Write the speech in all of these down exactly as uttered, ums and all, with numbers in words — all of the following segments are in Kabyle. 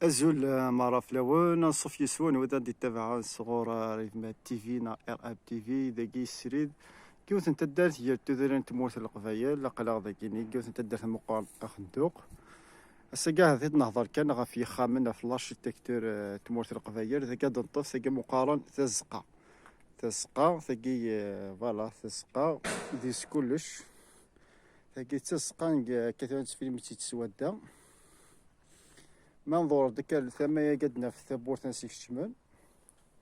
Azul, eh, meṛṛa fell-awen, anṣuf yes-wen, wid ad d-ittabaɛen sɣur, eh, Revmad T V neɣ R M T V, dagi srid, yiwet n taddart gar tudrin n tmurt n Leqbayel, aql-aɣ dagi, yiwet n taddart meqqren, Axenduq. Ass-agi ahat i d-nehḍer kan ɣef yixxamen, ɣef l'architecture, eh, n tmurt n Leqbayel, dagi ad d-neṭṭef, tagi meqqaren Tazeqqa. Tazeqqa, tagi, eh, voilà, Tazeqqa, deg-s kullec. Tagi d tazeqqa n, akka tura nettfilmi-tt-id s wadda. Ma nḍur-d akka tama-agi ad naf tawwurt ansi keččmen,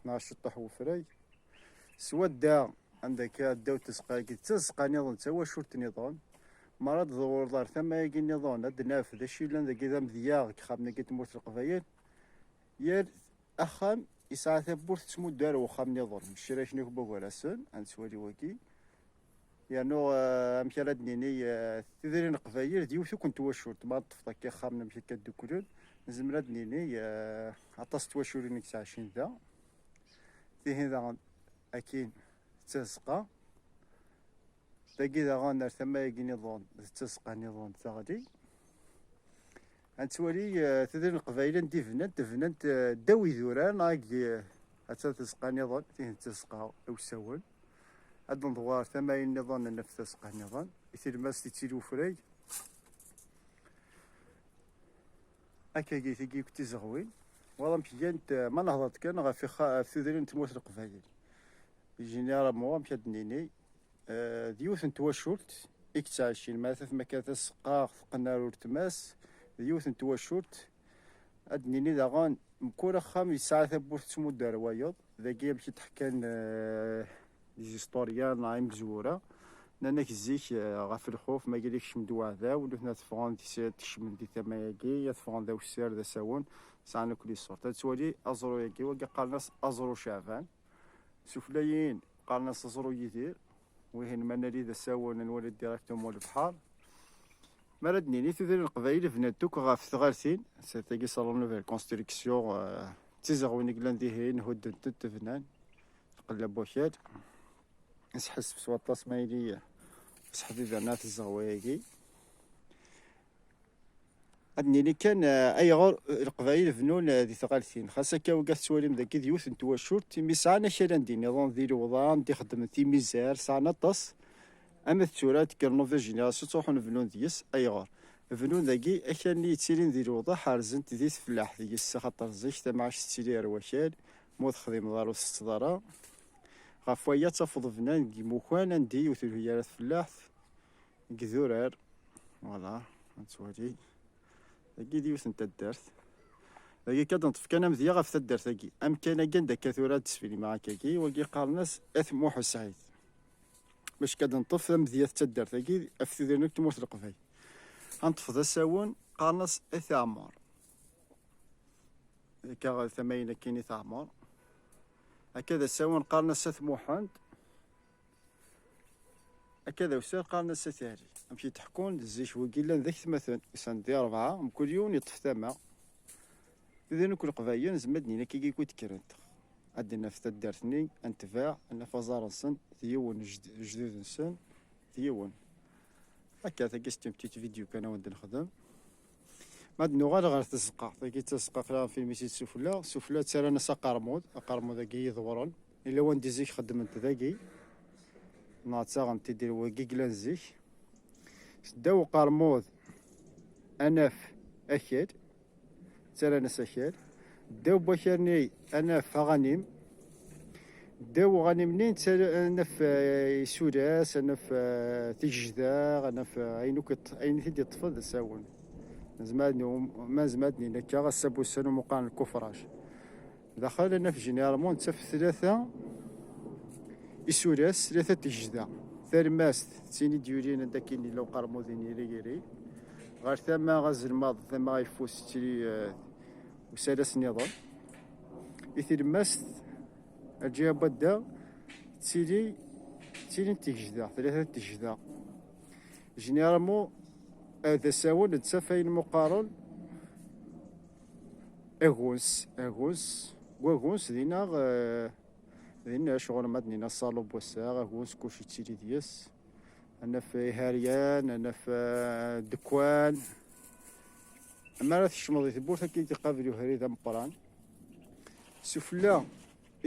neɣ ciṭṭaḥ wefrag. S wadda, anda akka ddaw tazeqqa-agi, d tazeqqa niḍen, d tawacult niḍen. Mi ara d-tḍewreḍ ar tama-agi niḍen, ad naf d acu yellan dagi d amedya deg yixxamen-agi n tmurt n Leqbayel. Yal axxam yesɛa tawwurt tettmuddu ar wexxam niḍen, mecraken akk gar-asen, ad nettwali wagi. Yernu, eh, amek ara d-nini, eh, tudrin n Leqbayel d yiwet akk n twacult. Ma teṭṭfeḍ akka ixxamen amek akka ddukklen, nezmer ad d-nini, eh, aṭas n twaculin i yettɛicin da. Tihin daɣen, akkin, d tazeqqa. Dagi daɣen ar tama-agi niḍen, d tazeqqa niḍen teɣli. Ad nettwali, eh, tudrin n Leqbayel anda i bnant, bnant, eh, ddaw idurar, neɣ agi, eh, atta tazeqqa niḍen, tihin d tazeqqa usawen. Ad d-neḍwer tama-in niḍen, ad naf tazeqqa niḍen. I tilmast yettili ufrag. Akkagi, tigi akk d tizeɣwin. Wala amek gant, eh, ma nehḍer-d kan ɣef ixa-, ɣef tudrin n tmurt n Leqbayel. Généralement, amek ad d-nini, eh, d yiwet n twacult i yettɛicin, ma taf makka taseqqaɣt, teqqen ar ultma-s, d yiwet n twacult. Ad d-nini daɣen, mkul axxam yesɛa tawwurt tettmuddu ar wayeḍ. Dagi amek i d-ḥkan, eh, les historiens neɣ imezwura, nnan-ak zik, eh, ɣef lxuf, ma yella yekcem-d uɛdaw, nutni ad ffɣen di s-, ad kecmen di tama-agi, ad ffɣen d awessar, d asawen, sɛan akk les sortes. Ad twali aẓru-agi, wagi qqaren-as aẓru Ceɛban. Suflayin qqaren-as aẓru Yidir. Wihin ma nali d asawen, ad nwali directement lebḥer. Mi ara d-nini tudrin n Leqbayel bnant akk ɣef tɣaltin, s tagi s la nouvelle construction, eh, d tizeɣwin i yellan dihin, huddent-tent, bnan, tqella n wakal. Nesḥessef s waṭas ma yili seḥbiber-nneɣ tzeɣwa-agi. Ad nini kan, eh, ayɣer Leqbayel bnun, eh, di tɣaltin. Xas akka, wigad tettwalim dagi d yiwet n twacult, imi sɛan akal anda nniḍen di Lewḍa, anda ixeddmen timizar, sɛan aṭas. Ama d tura, deg la nouvelle génération, ttruḥun bnun deg-s. Ayɣer? Bnun dagi akal-nni yettilin di Lewḍa, ḥerzen-t di tfellaḥt deg-s, axaṭer zik tamɛict tettili ar wakal, ma ur texdimeḍ ara, ur tettetteḍ ara. Ɣef waya, ad tafeḍ bnan deg imukan anda ur telhi ara tfellaḥt, deg idurar. Voilà, ad nettwali. Dagi d yiwet n taddart. Dagi kan ad neṭṭef kan amedya ɣef taddart-agi. Amkan-agi anda akka tura ad d-sfilmeɣ akkagi, wagi qqaren-as At Muḥ Sɛid. Bac kan ad neṭṭef amedya n taddart-agi ɣef tudrin n tmurt n Leqbayel. Ad neṭṭef d asawen, qqaren-as At Ɛmer. Akka tama-in akkin i teɛmer. Akka d asawen qqaren-as At Muḥend. Akka d awessar qqaren-as At Ɛli. Amek i d-ḥekkun zik wigi llan d aketmaten, usan-d di rebɛa, mkul yiwen yeṭṭef tama. Tudrin akk Leqbayel, nezmer ad d-nini akkagi i d-kkrent. Ad d-naf taddart-nni, ad netbeɛ, ad naf aẓar-nsen, d yiwen, jd-, jdud-nsen, d yiwen. Akka, tagi c'est une petite vidéo kan ad wen-d-nexdem. Ma d-nuɣal ɣer tzeqqa, tagi d tazeqqa aql-aɣ nfilmi-tt-id sufella. Sufella ttarran-as aqermud, aqermud-agi iḍewren. Yella wanda zik xeddment dagi, neɣ ttaɣent-id i wagi yellan zik. Seddaw uqermud ad naf akal, ttarran-as akal. Ddaw n wakal-nni ad naf aɣanim. Ddaw uɣanim-nni nettar-, ad naf, eh, isulas, ad naf, eh, tigejda, ad naf, eh, ayen akk iṭ-, ayen i t-id-yeṭṭfen d asawen. Nezmer ad nu-, ma nezmer ad nini akka, ass-a n wussan umi qqaren lkufraj. Daxel ad naf généralement nettaf tlata isulas, tlata tigejda. Talmast d tin i d-yulin anda akken yella uqermud-nni iri-iri. Ɣer tama azelmaḍ, tama ayeffus, tettili, eh, usalas niḍen. I tilmast, lǧiha n wadda, ttili, ttilin tigejda, tlata tigejda. Généralement, eh, d asawen nettaf ayen muqqaren aguns, aguns, deg waguns dinna, eh, dinna ccɣel ma d-nini aṣalu n wassaɣ, aguns kullec yettili deg-s. Ad naf iharyan, ad naf, eh, ddekwan, Mi ara tkecmeḍ di tewwurt, akken i d-iqabel uhrid ameqqran. Sufella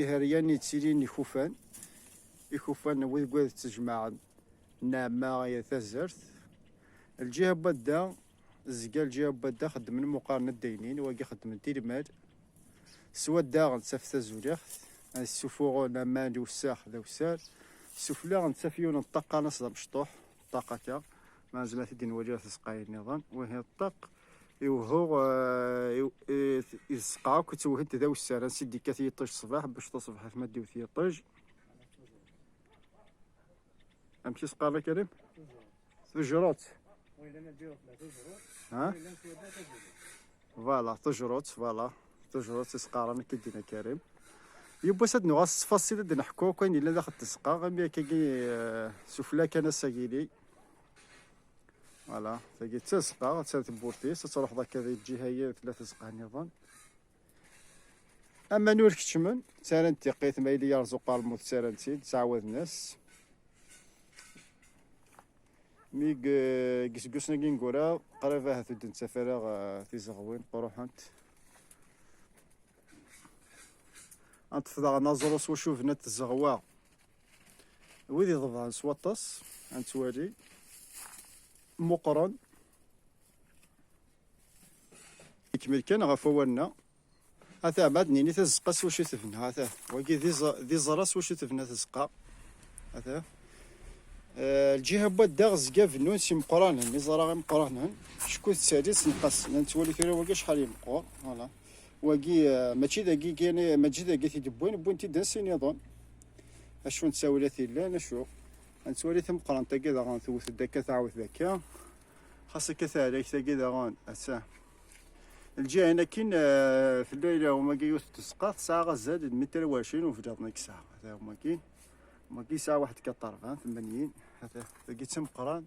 iheryan yettilin ikufan, ikufan n wid wid ttejmaɛen nneɛma i tazart. Lǧiha n wadda, zga lǧiha n wadda xeddmen imuqaren addaynin, wagi xeddmen tilmal. S wadda nettaf tazuliɣt, ad ssufuɣen aman d ussax d awsar. Sufella nettaf yiwen n ṭṭaq, qqaren-as d amecṭuḥ, ṭṭaq akka. Ma nezmer ad t-id-nwali ɣer tzeqqa-yi nniḍen. Wihin ṭṭaq, iwehhu, eh, iw-, eh, izeqqa akk, ttewhent d awessar, ansi d-ikkat yiṭij ṣṣbeḥ, bac taṣebḥit ma d-iwet yiṭij. Amek i s-qqaren a Karim? Tujrut. Ha? Voilà, tujrut, voilà. Tujrut i s-qqaren akka i d-yenna Karim. Yiwwas ad nuɣal s ttfaṣil ad d-neḥku akk ayen yellan daxel n tzeqqa, imi akkagi, eh, sufella kan ass-agi-ni. Voilà, tagi d tazeqqa, attan tewwurt-is, ad truḥeḍ akka di lǧiha-yi, tella tazeqqa nniḍen. Aman ur keččmen, ttarran tiqqit, ma yella yerẓ uqermud, ttarran-tt-id, ttɛawaden-as. Mi g-, g iseggasen-agi ineggura, qrib ahat ur d-nettaf ara, eh, tizeɣwin, qruḥent. Ad neṭṭef daɣen aẓru s wacu bnant tzeɣwa. Wid iḍebɛen s waṭas, ad nettwali. Muqren. Ikmel kan ɣef wawal-nneɣ. Ata, ma ad nini tazeqqa s wacu tebna, ata. Wagi d iẓ-, d iẓra s wacu tebna tazeqqa. Ata. Eh, lǧiha n wadda zga bennun s imeqqranen, iẓra imeqqranen. Acku tettali senqasen. Ad nettwali tura wagi acḥal yemqqur. Voilà. Wagi, eh, mačči dagi kan, mačči dagi t-id-wwin, wwin-t-id ansi nniḍen. Acu n ttawilat yellan, acu? Ad nettwali tameqqrant-agi daɣen tewwet-d akka, tɛawed d akka. Xas akka taɛragt-agi daɣen, atta. Lǧiha-in akkin, eh, tella ila umagi yiwet n tzeqqa, tesɛa azal n mitar u ɛecrin ublaḍ nekk sɛa. Ata umagi, umagi yesɛa waḥed quatre-vingts, tmanyin. Ata, tagi d tameqqrant.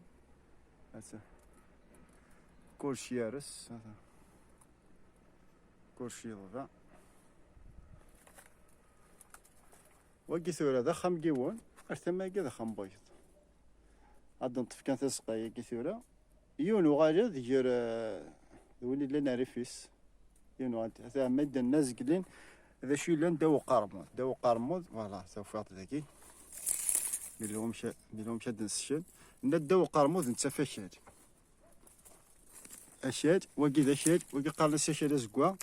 Ata. Kulci yares. Ata. Kulci yeḍbeɛ. Wagi tura d axxam n yiwen, ar tama-agi d axxam n wayeḍ. Ad d-neṭṭef kan tazeqqa-agi tura. Yiwen uɣalad gar, eh, d win yellan rrif-is. Yiwen uɣalad, ata ma yeddan azeglen, d acu yellan ddaw uqermud. Ddaw uqermud, voilà, tufiḍ dagi. Yella wamek, yella wamek ad d-nesken. Nna ddaw uqermud nettaf akal. Akal, wagi d akal, wagi qqaren-as akal azeggaɣ.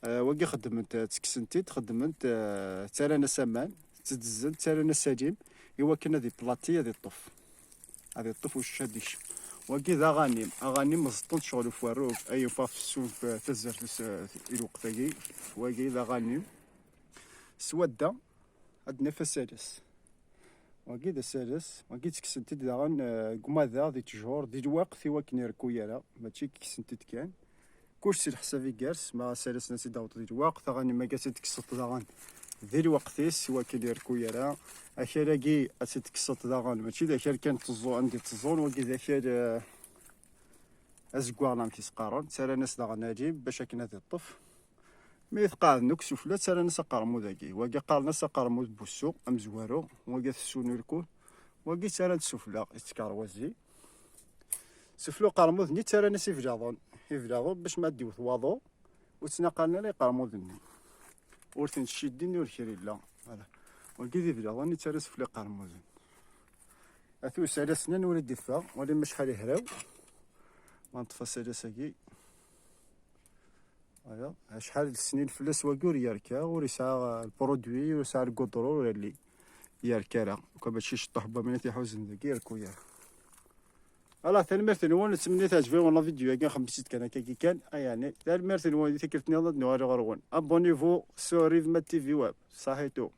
Eh, wagi xeddment, eh, ttekksen-t-id, xeddment, eh, ttarran-as aman, tteddzen, ttarran-as alim, i wakken ad iplati, ad iṭṭef. Ad iṭṭef uccac ad ikcem. Wagi d aɣanim, aɣanim meẓṭen ccɣel ufarrug, ay yufa fessun f tazart s, i lweqt-agi, wagi d aɣanim. S wadda, ad d-naf asalas. Wagi d asalas, wagi ttekksen-t-id daɣen, eh, deg umadaɣ, di ttjur, di lweqt i wakken irku yara, mačči kksent-t-id kan. Kullec s leḥsab i yers, ma asalas-nni ad tt-id-taweḍ di lweqt, aɣanim-agi ad tt-id-tekkseḍ daɣen di lweqt-is, i wakken irku yara. Akal-agi ad tt-id-tekkseḍ daɣen, mačči d akal kan tteẓẓu-, anda i tteẓẓun, wagi d akal, eh, azeggaɣ neɣ amek i s-qqaren, ttarran-as daɣen alim bac akken ad iṭṭef. Mi tqeɛden akk sufella, ttarran-as aqermud-agi. Wagi qqaren-as aqermud n wussu amezwaru, wagi ad t-ssun irkul, wagi ttarran-t sufella, ittekker wazi. Sufella uqermud-nni ttarran-as iblaḍen, iblaḍen bac ma ad d-iwet waḍu, ur ttnaqalen ara iqermuden-nni. Ur ten-ttciddin ur kra illa. Voilà. Wagi d iblaḍen i ttarran sufella iqermuden. Atu usalas-nni ur d-iffeɣ, wali acḥal ihraw. Ma neṭṭef asalas-agi. Aya, acḥal n snin fell-as wagi ur yerka, ur yesɛa, eh, lprodwi, ur yesɛa lgudru, ur yelli yerka ara. Ukan mačči ciṭṭuḥ n waman i t-iḥuzen dagi, yerku yara. Ala, tanemmirt-nwen, nettmenni teɛjeb-awen la vidéo-agi, xemmet-itt kan akkagi kan, ay ɛni. Tanemmirt-nwen, di tikkelt nniḍen ad nuɣal ɣer-wen. Abonnez-vous sur Rhythme T V Web. Saḥitu.